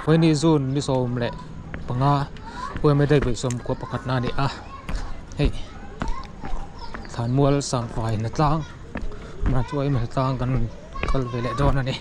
Vawiini June ni 15 Ueme Day vawi 11 na a ni a hei thlanmual sangfai hnatlang branch yma hnatlang kan kal ve leh dawn a ni.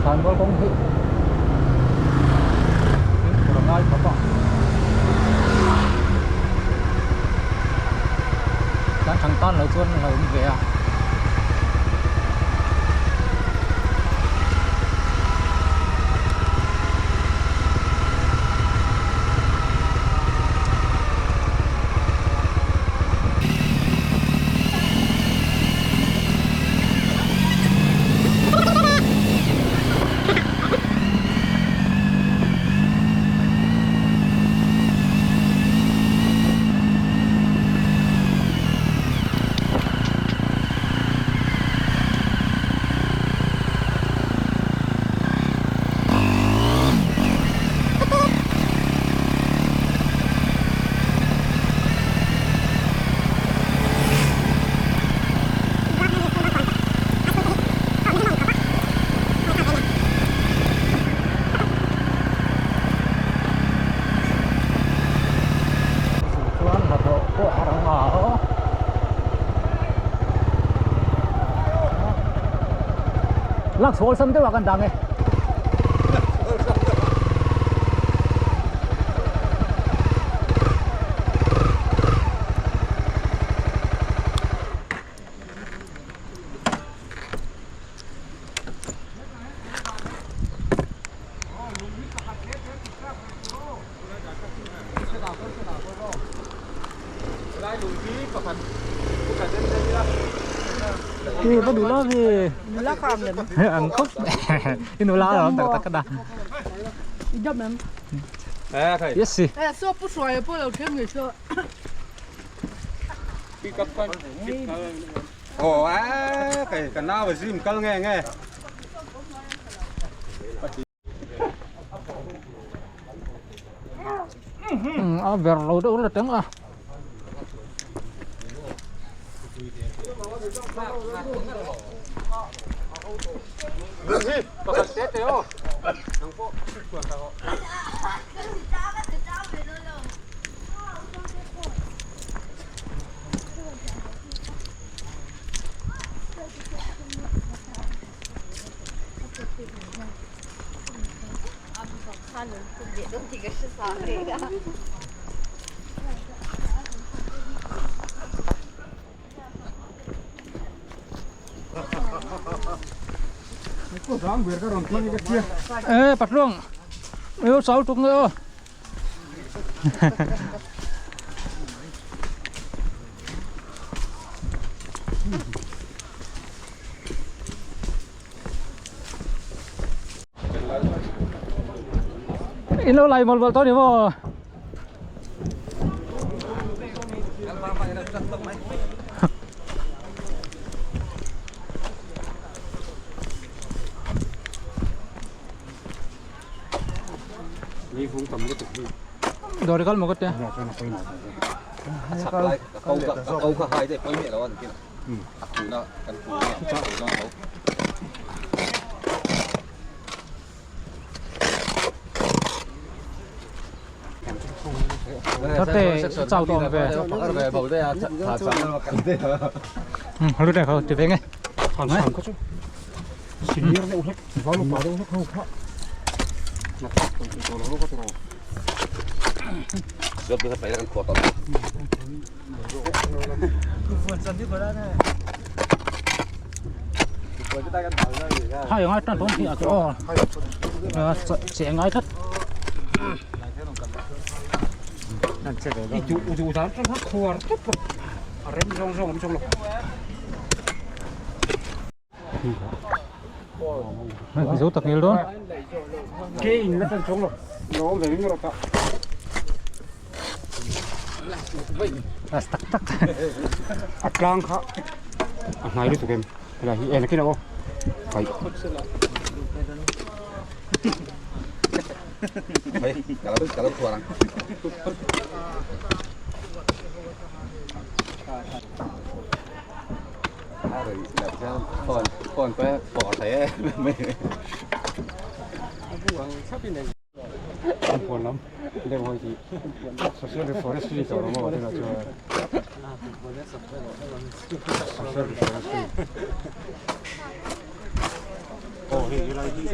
Thlanmual kawng hi fimkhur a ngai khawp a tlan thang tan lo chuan a hlauhawm ve a. Chuan hnathawh pawh har ang a aw. Lak chhuah awlsam deuh ah kan dang e. Ang khúc nula lắm tak tak kada yes 哎，说不说也不聊天没说。 Ồ á, cái cái nào phải gym cân nghe nghe. A ver lo deuh la teng a. Ê bật luôn yêu sáu chục nữa in lâu lại một vật tôi thì vô rồi con một cái Câu cả hai đây, quay mẹ đó kia. Cú nó, cần cú nè, cú nó hấu. Thật tế cháu tôm về. Ừ, lúc này không, chụp về ngay. Hai ngay tròn tôm thì ở chỗ sẽ ngay thất. Dấu tập nhiều luôn. À, tắc tắc. Atlang kha a hnai lu tukem la hi en kina o kai Kalau kurang. Còn có bỏ thế mình phone lam le hoi ji social forestry to ro mo na chu social forestry oh hi lai hi.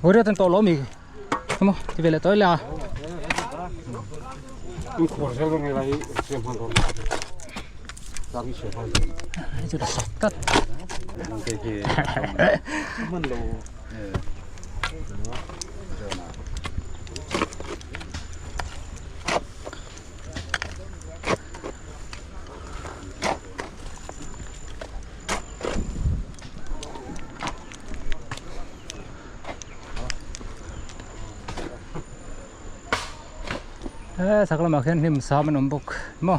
Hồi đó tên tổ lỗ mì. Đúng không? Thì về lại tới là tắt. Sakla khian hnim sam an awm bawk maw.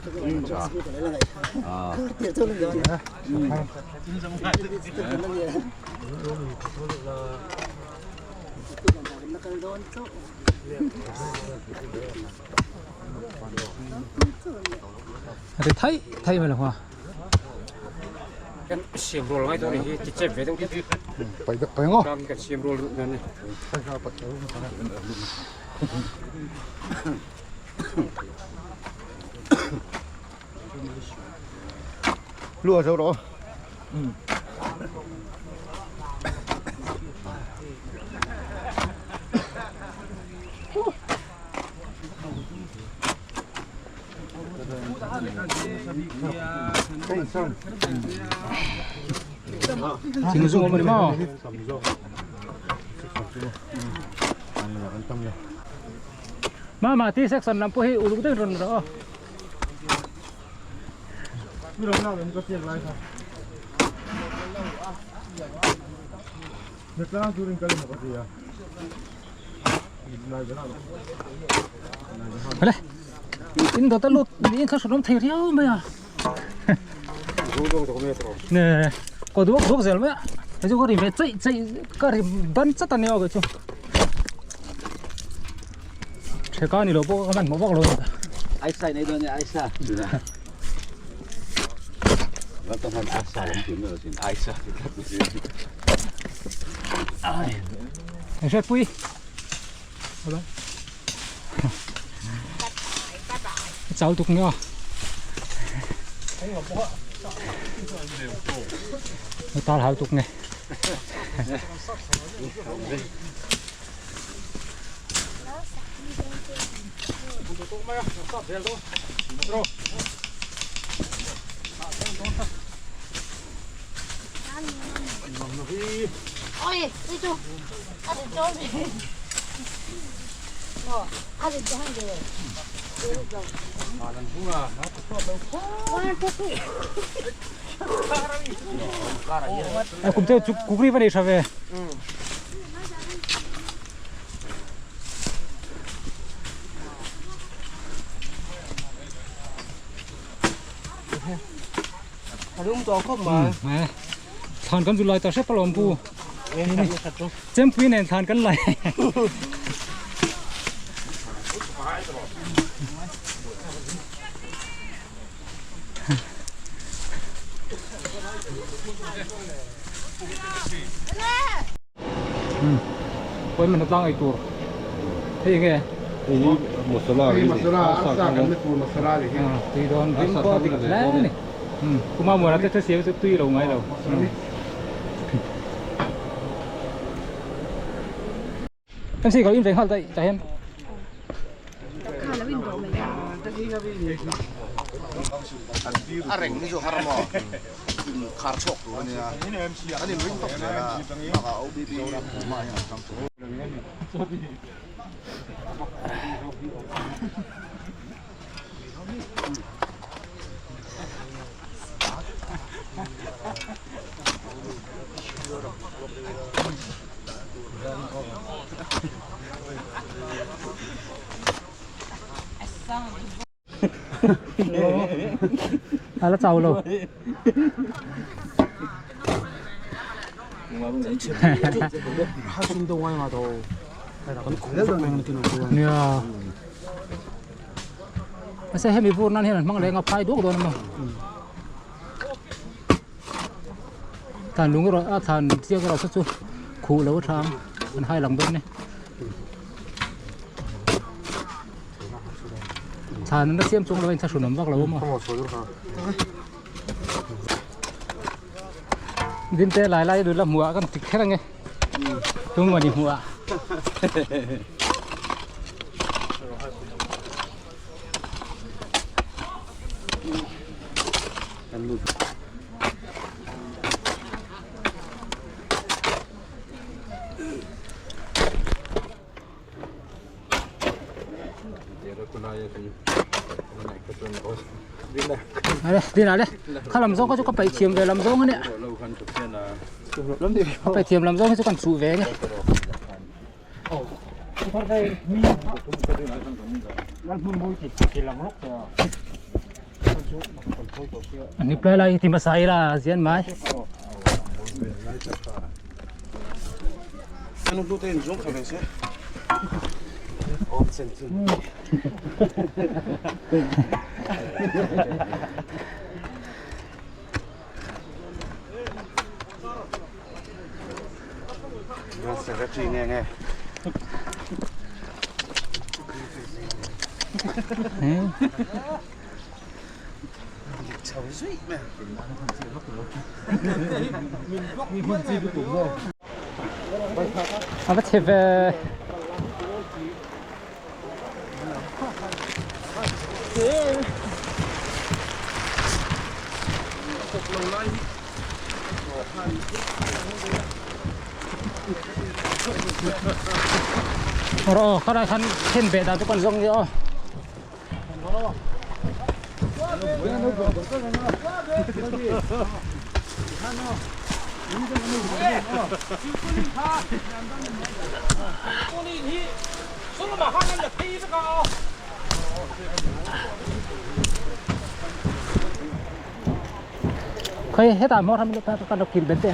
A ti thai thai mai lo ha. Kan siam rual ngai dawn hi ti chep ve deuh hlek. Pai dak pai ngo. Kan siam rual nan ni. Lua zo ro. Thing zung awm a ni maw? Mama ti section lam pawh hi uluk deuhin rawn rawh aw. Hale in dawt a lut niin kha hran awm thei riau mai a ne kaw duak duak zel mai a hei chu ka ri ve chaih chaih ka ri ban chat a ni aw kei chu theka ni lo pawh ka hmanhmawh vak lo a ni ta. Aisa nei dawn e aisa Hriatpui chau tuk nia tal hau tuk nge Kum te chu kukri va nei tha ve. Thlan kan zu lai ta hrep alawm pu. Chempui nen thlan kan lai. Pawi man tlang ei tur. Hei nge? Hei hi masala Hei masala arsa kan la tur masala ni hi. Tui dawn rim pawh dik hle a ni. Kuma muana te siam chu tui lo ngai lo. MC ka in ve nghal daih tah hian. A reng hi chu har maw khar chhuak tur a nia an in ring tawp zel a bakah OBB mah hian an chang tawh. A la chau lo. Nia. Mahse hemi vur nan hian an hmang leng a phai duak dawn a maw. Thlan lung erawh a thlan chiak erawh saw chu khuh lo a tha ang an hai lang dawn a ni. Thlan an la siam chung lo a inthlahrun awm vak lo a maw. Dinte lai lai dul a hmuh ah kan ti kher ange tung mawni hmuh ah. Ale din ale kha lam zawng kha chu ka paih thiam ve lam zawng a nia ka paih thiam lam zawng hi chu kan chuh ve a ni. Ni play lai ti hmasa ila zian mai. Secretary nge nge. A va chhe ve. Ro kharai khan then ve dan chu kan zawng nia aw. Khoi hetah hmawr ham kan rak kir bet te.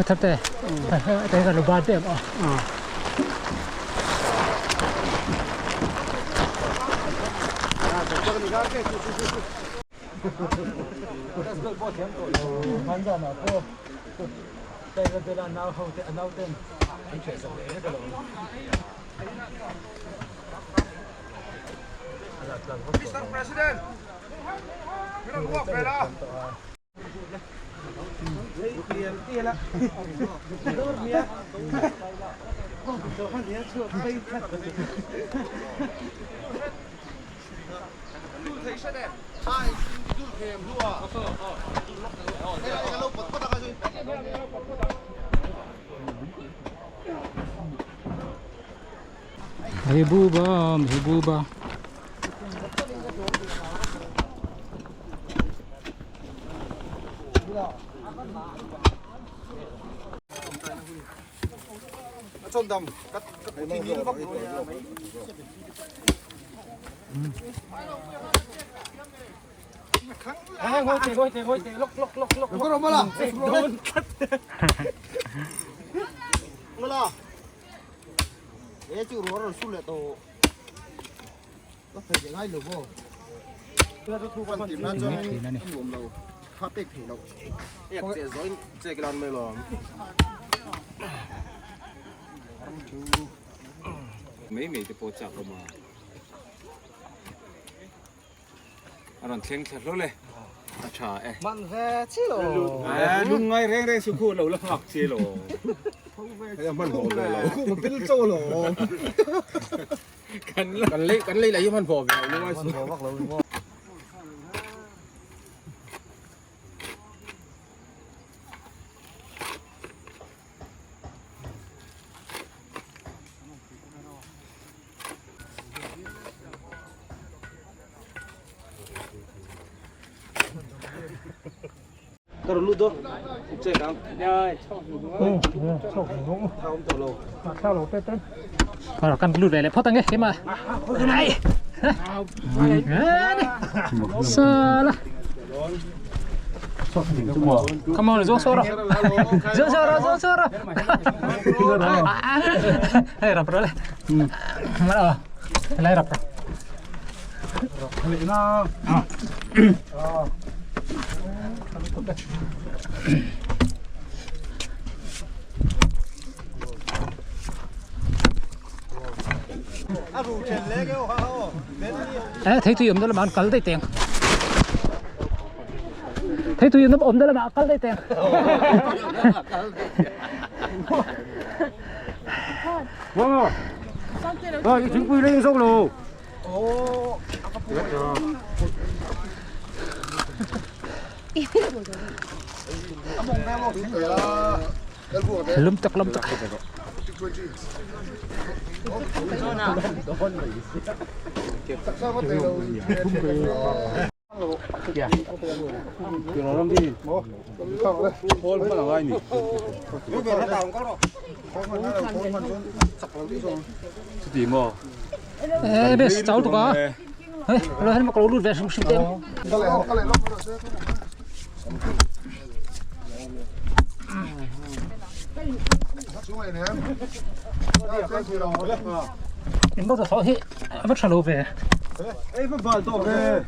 Thap te te kan lo ban te em aw. Mr. President! Min rawn uak ve la. Mehbooba Mehbooba. Mai mai te pawh chak awm a. A rawn thleng thla hlawl e. A tha e. Man ve chi lo. Lung ngai reng reng su khu lo la nghak chi lo. Man ho ve lo. Khu ma pil cho lo. Kan kan lei kan lei lai man ho ve lo. Man ho vak lo. Kan lut ve leh phawt ang e, keimah. Ai. Sala. Come on, zo sora. Zo sora, zo sora. Hey, rap rồi. Mà lại rap rồi. Ê, thấy tôi đó là bạn cắn đây tiền. Thấy tôi nó ôm đó là bạn cắn đây tiền. Wow. Rồi, chính quy lên sông rồi. Lum tắc lum tắc. Ê, bé cháu tụi có. Ê, lo hết mà có lút về sung sung tem. Em bao giờ thọ hết, vẫn sao về. Ê, vẫn vào tổ về.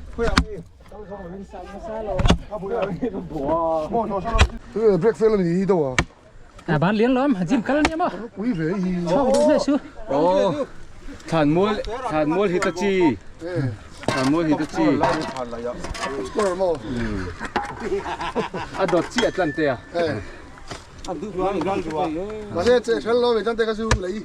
Breakfast là gì đâu à? À, bán liếng lắm, gym cái này mà. Quý về gì? Sao cũng về xíu. Ồ, thàn muối Hitachi. Thàn muối Hitachi. À, đọt chi Atlantia. Mà thế sẽ lo về chân tay cái siêu lấy.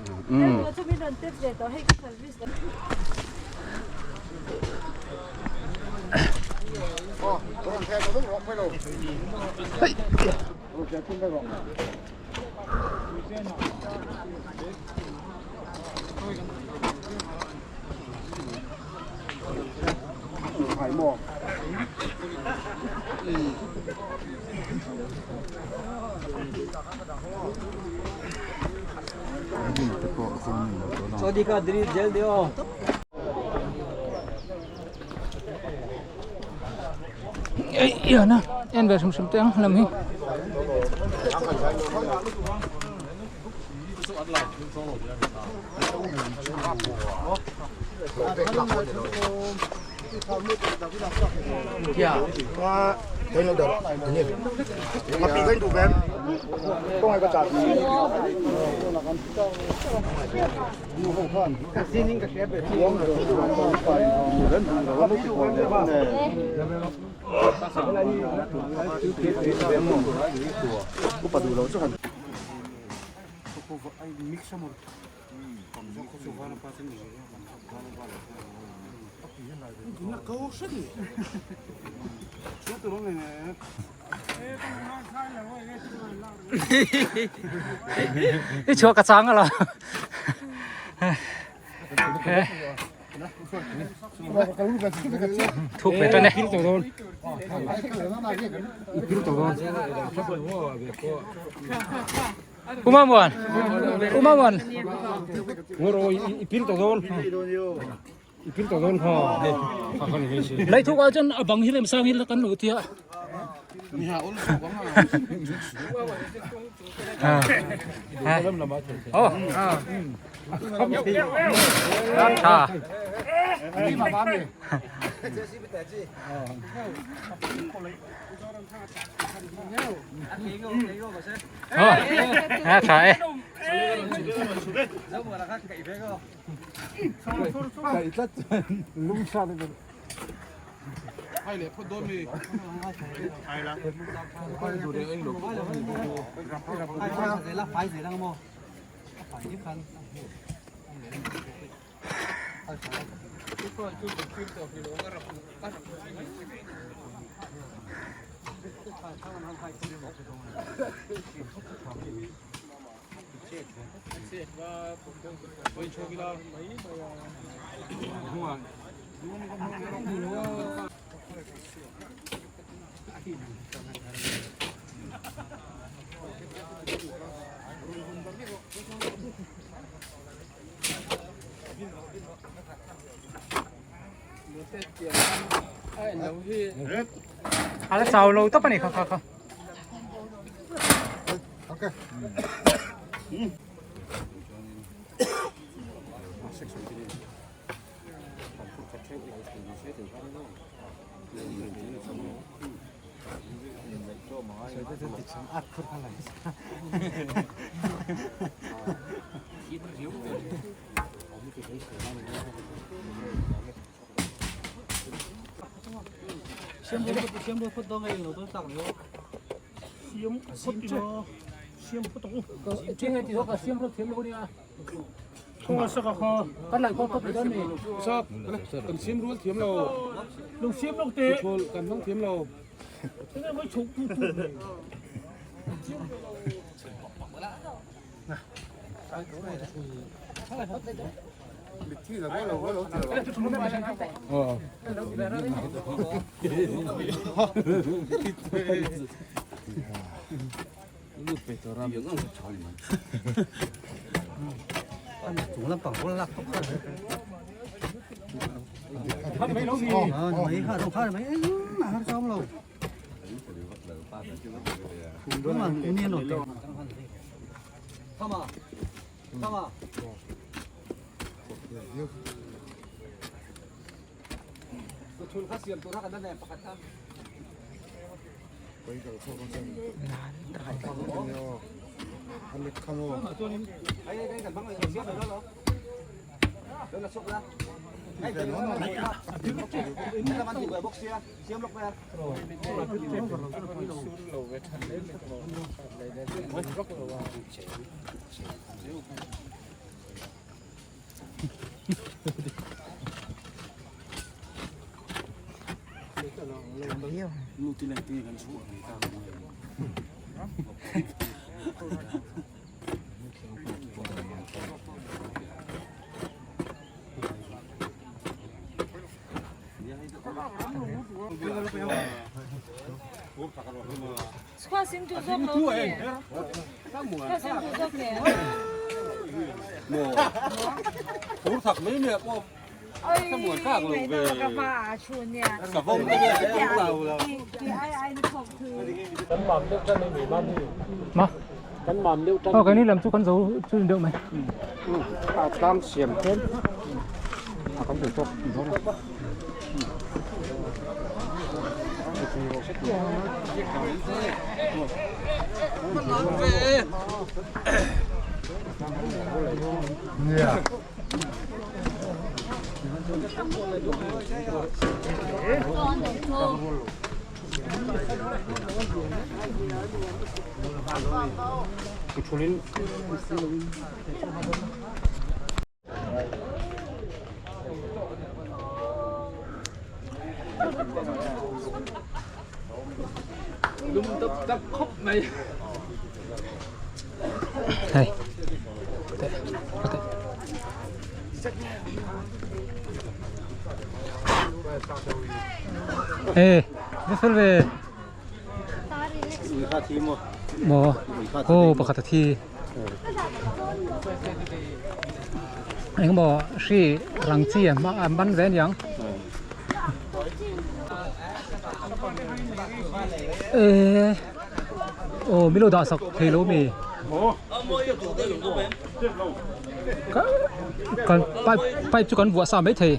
Ê, nè, em về sum sum tiếng làm gì? Đi chùa cả sáng rồi. Thuốc về trên này. Umamuan, umamuan. Lấy thuốc vào chân ở bằng hi làm sao hi là cắn nổi tiệt. À. Ồ. À. Ồ. À phải. Ala chau lo tawp a ni kha kha kha. Ma Ờ cái này làm chú con dấu chú được mày. A tlang siam tlem a kan duh tawk dawn a. Thulin Đây. Tệ. Ê, rất về. Mo. Cô bạc thật thi. Anh mo si rang chi mà bắn vé nhang. Ê. Ồ, mi lo đã sọc thì lố mì. Còn pipe chú con vua sao mấy thầy.